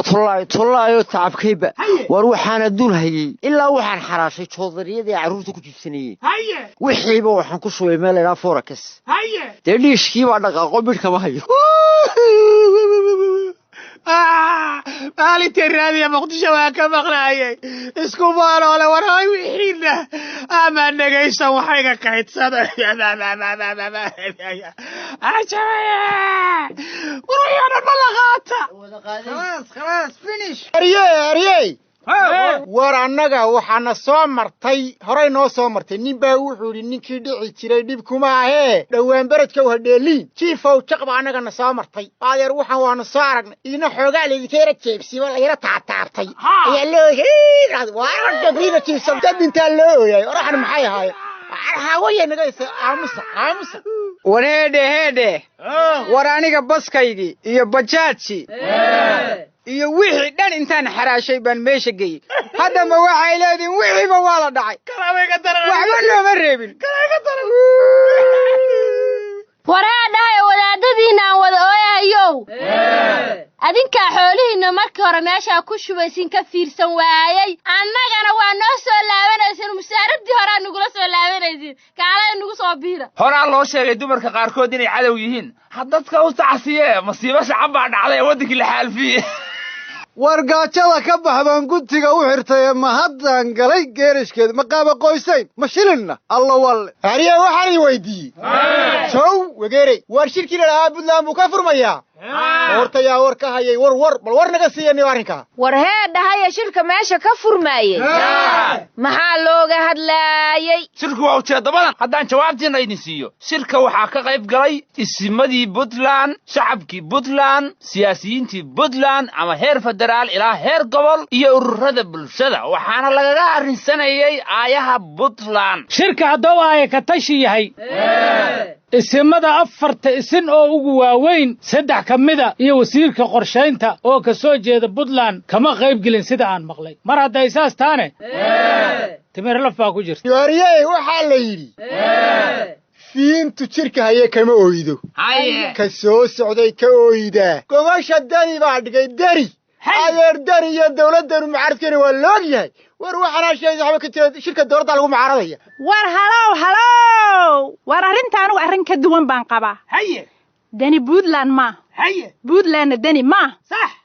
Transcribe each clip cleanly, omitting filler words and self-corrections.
Tollaayo, tollaayo, tollaayo, tacabkayba! War waxaana dul hayey ilaa waxaan xaraashay joodariyadii carruurta ku jibsanayeen. Wixiiba waxaan ku shubay meel idhaa forex. Dee dhiishkii baa dhaqaaqo, midh kama hayo. Maalintii Raadiya Muqdisho waa ka maqlaayay isku maaloole. War hoy, wixiina ama dhegaysan, waxayga kaydsaday. War wixii oo dhan ma la qaata? Khalaas, khalaas, finish. Arye, arye, war annaga waxaana soo martay, horay noo soo martay. Nin baa wuxuu yidhi: "Ninkii dhici jiray dhib kuma ahee, dhowaan beredkow hadheeliin jiifow jaqba." Annagana soo martay, adeer, waxaan waanu soo aragnay. Idina xoogaa laydinka yara jeebsiibo, la yara taataabtay ayaa loo waa jiifsan dad intaa loo ooyay. War waxan maxay ahaayeen? Hawaya naga aamusa, aamusa. War heedhe, heedhe, war aniga baskaygii iyo bajaajii iyo wixii dhan intaan xaraashay baan meesha geeyey. Haddama waxay leedihin wixiiba waa la dhacay, waxba looma reebin. Wareedhahay, wadaadadiinna aan wada ooyahayow, adinkaa xoolihiinna markii hore meeshaa ku shubaysin ka fiirsan waayey. Annagana waa noo soo laabanaysin, mushaaradii horaa nugula soo laabanaysin. Kaalaya, nugu soo biira. Horaa loo sheegay dumarka qaarkood inay cadow yihiin. Ha dadka u tacsiye, masiibo shacab baa dhacday ee waddankii la xaalfiye. War gaajada ka bax baan guntiga u xirtay, ma haddaan galay geerishkeeda? Ma qaaba qoysayn, ma shilinna allo walle. Arye, waxaan i weydiiyey sow wegeerey, war shirkii la dhahaa Puntland buu ka furmayaa horta? Yaa war ka hayay? War, war, bal war naga siiyaniyo arrinkaa. War heedhahaya, shirka meesha ka furmaayey maxaa looga hadlaayey? Shirku waa ujeeddo badan. Haddaan jawaabtiinna idin siiyo, shirka waxaa ka qayb galay isimadii Puntland, shacabkii Puntland, siyaasiyiintii Puntland ama heer federaal ilaa heer gobol iyo ururada bulshada, waxaana lagaga arrinsanayay aayaha Puntland. Shirka hadduu aaya ka tashi yahay, isimada afarta isin oo ugu waaweyn saddex ka mida iyo wasiirka qorshaynta oo ka soo jeeda Puntland kama qayb gelin, sida aan maqlay. Mar hadday saas taane, timirlaf baa ku jirta. Waariyey, waxaa la yidhi fiintu jirka haye kama oydo, ka soo socday ka oydaa. Gobasha Dani baa dhigay. Deri, adeer, Dani iyo dawladdanu mucaaradkeena waa loog yahay. War waxaanaa sheegay waxba ka jira, shirka dowladda lagu mucaaradaya. War halow, halow, war arrinta anigu arrin ka duwan baan qabaa. Dani Puntland maa, Puntlandna Dani maa.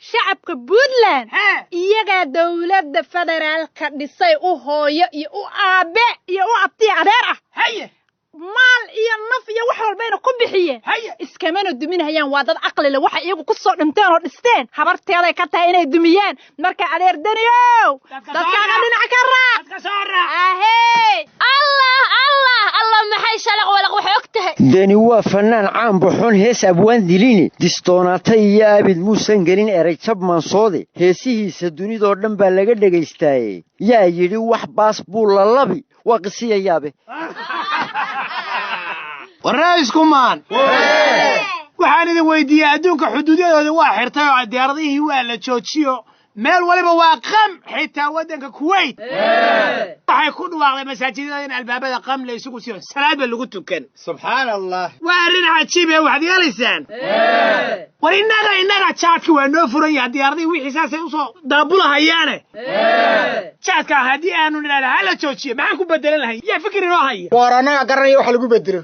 Shacabka Puntland iyagaa dowladda federaalka dhisay, u hooyo iyo u aabe iyo u abtiya adeer ah, maal iyo naf iyo wax walbayna ku bixiyeen, iskamana duminayaan. Waa dad caqli leh. Waxay iyagu ku soo dhinteen oo dhisteen, habarteeday ka tahay inay dumiyaan. Marka adeer Daniyow, dadkaaga dhinac ka raac ahey. Allah, Allah, Allah, maxay shalaq walaq wax og tahay? Deni waa fannaan caan baxoon hees abwaan diline, distoonaatay iyo abid muusan gelin eray jab mansoode. Heesihiisa dunidoo dhan baa laga dhegaystaaye, yaa yidhi wax baas buu lalabi? Waa qisiya yaabe. Warrayskumaan, waxaan idin weydiiyey, adduunka xuduudyadooda waa xirtay oo diyaaradihii waa la joojiyo, meel waliba waa qam. Xitaa waddanka Kuwait waxay ku dhawaaqday masaajidada in albaabada qam la isugu siiyo, salaadba lagu tukan. Subxaan Allah! Waa arrin cajiib ee waxaad yeelaysaan. War innaga jaadka waa noo furan yahay, diyaaradihii wixii saasay usoo daabulahayaane. Jaadka haddii aanu nidhahda hala joojiyo, maxaan ku bedelan lahay? Yaa fikir inoo haya? War annaga garanaya waxa lagu bedelo.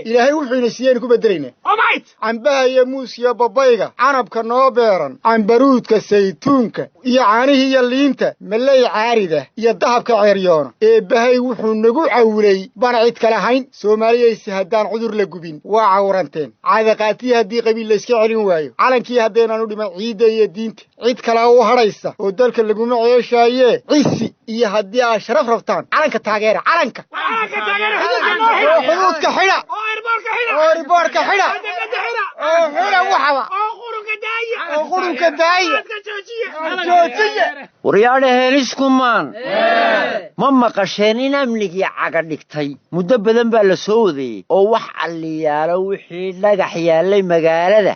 Ilaahay wuxuuna siiyeynu ku bedelaynaa. Oo maxayt? Cambaha iyo muuska iyo babayga, canabka noo beeran, cambaruudka, saytuunka iyo caanihii iyo liinta, maley caarida iyo dahabka ceeryoona, eebbahay wuxuu nagu cawlay bana cid kale hayn. Soomaaliyayse haddaan cudur la gubin, waa cawranteen. Caadaqaatiyi haddii qabiil layska celin waayo, calankii haddaynan u dhiman ciidda iyo diinta, cid kale u hadhaysa oo dalka laguma ceeshaayee. Cisi iyo haddii aad sharaf rabtaan, calanka taageera, calanka oo xuduudka xidha oo airportka xidha oo xidha waxaba oo qurunka daaya joojiya. Waryaadhaheen iskumaan, ma maqasheen in amnigii caga dhigtay? Muddo badan baa la soo wadeeyey oo wax alliyaalo wixii dhagax yaallay magaalada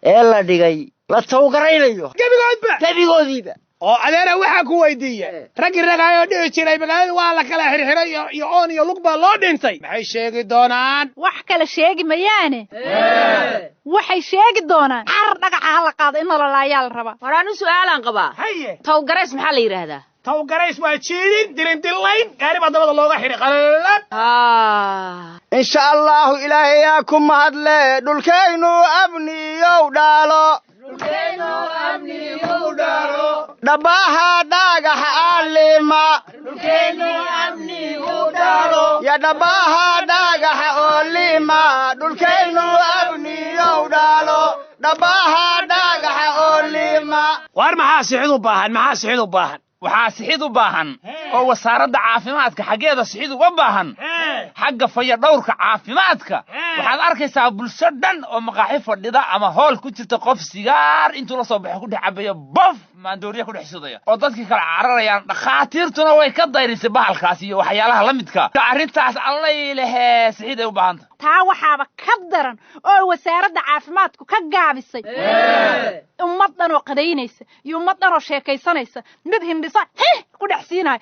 ee la dhigay la tawgaraynayo. Gebigoodba. Gebigoodiiba. Oo adeera waxaan ku weydiiye, raggii ragaayoo dhihi jiray magaalada waa la kala xirxiray iyo oon iyo lug baa loo dhintay, maxay sheegi doonaan? Wax kale sheegi mayaane, waxay sheegi doonaan carar dhagaxa ha la qaado, in nololaayaa la rabaa. War anu su'aalaan qabaa. Haye. Towgarays maxaa la yidhaahdaa? Towgarays waa jiidin dirindillayn, gaari baa dabada looga xidhay qalab. Insha Allaahu Ilaahayaa ku mahadle, dhulkaynu amniyow dhaalo, dhabaha dhagaxa aalima ya, dhabaha dhagaxa oolima, dhulkaynu amniyow dhaalo, dhabaha dhagaxa oolima. Waar maxaa sixid u baahan? Maxaa sixid u baahan? Waxaa sixid u baahan oo wasaaradda caafimaadka xaggeeda sixid uga baahan, xagga fayadhowrka caafimaadka. Waxaad arkaysaa bulsho dhan oo maqaaxi fadhida ama hool ku jirta, qof sigaar intuu la soo baxo ku dhex cabayo, bof, maandooriya ku dhex shidaya, oo dadkii kala cararayaan. Dhakhaatiirtuna way ka dayrisay bahalkaas iyo waxyaalaha la midka. Arrintaas allay lehee sixid ay u baahanta. Taa waxaaba ka daran oo wasaaradda caafimaadku ka gaabisay ummad dhan oo qadaynaysa iyo ummad dhan oo sheekaysanaysa, mid hindhisa hih ku dhex siinayo,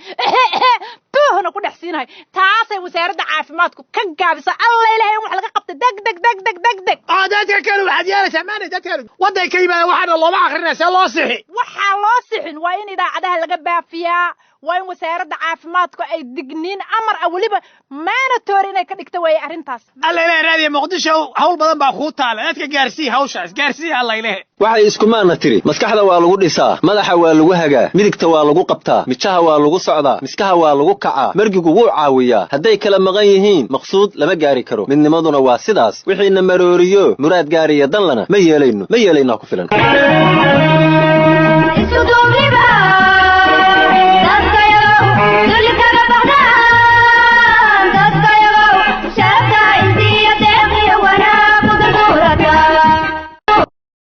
tuuhna ku dhex siinayo. Taasay wasaaradda caafimaadku ka gaabisay. Alla Ilahay in wax laga qabta deg deg deg deg deg deg. Oo dadka kale waxaad yeelaysaa maana dadka wadday ka yimaadaan waxaana looma akrinaya, see loo sixi? Waxaa loo sixin waa in idaacadaha laga baafiyaa, waa in wasaaradda caafimaadku ay digniin amar ah, weliba mandatory inay ka dhigta weeye arrintaas. Alla Ilahay, Raadiya Muqdisho, hawl badan baa kuu taala. Dadka gaarsii hawshaas, gaarsii alla Ilahay. Waxay iskumaana tiri: maskaxda waa lagu dhisaa, madaxa waa lagu hagaa, midigta waa lagu qabtaa, mijaha waa lagu socdaa, miskaha waa lagu kacaa, margigu wuu caawiyaa. Hadday kala maqan yihiin maqsuud lama gaari karo. Midnimaduna waa sidaas. Wixiina marooriyo muraad gaariya danlana ma yeelayno, ma yeelaynaa ku filan.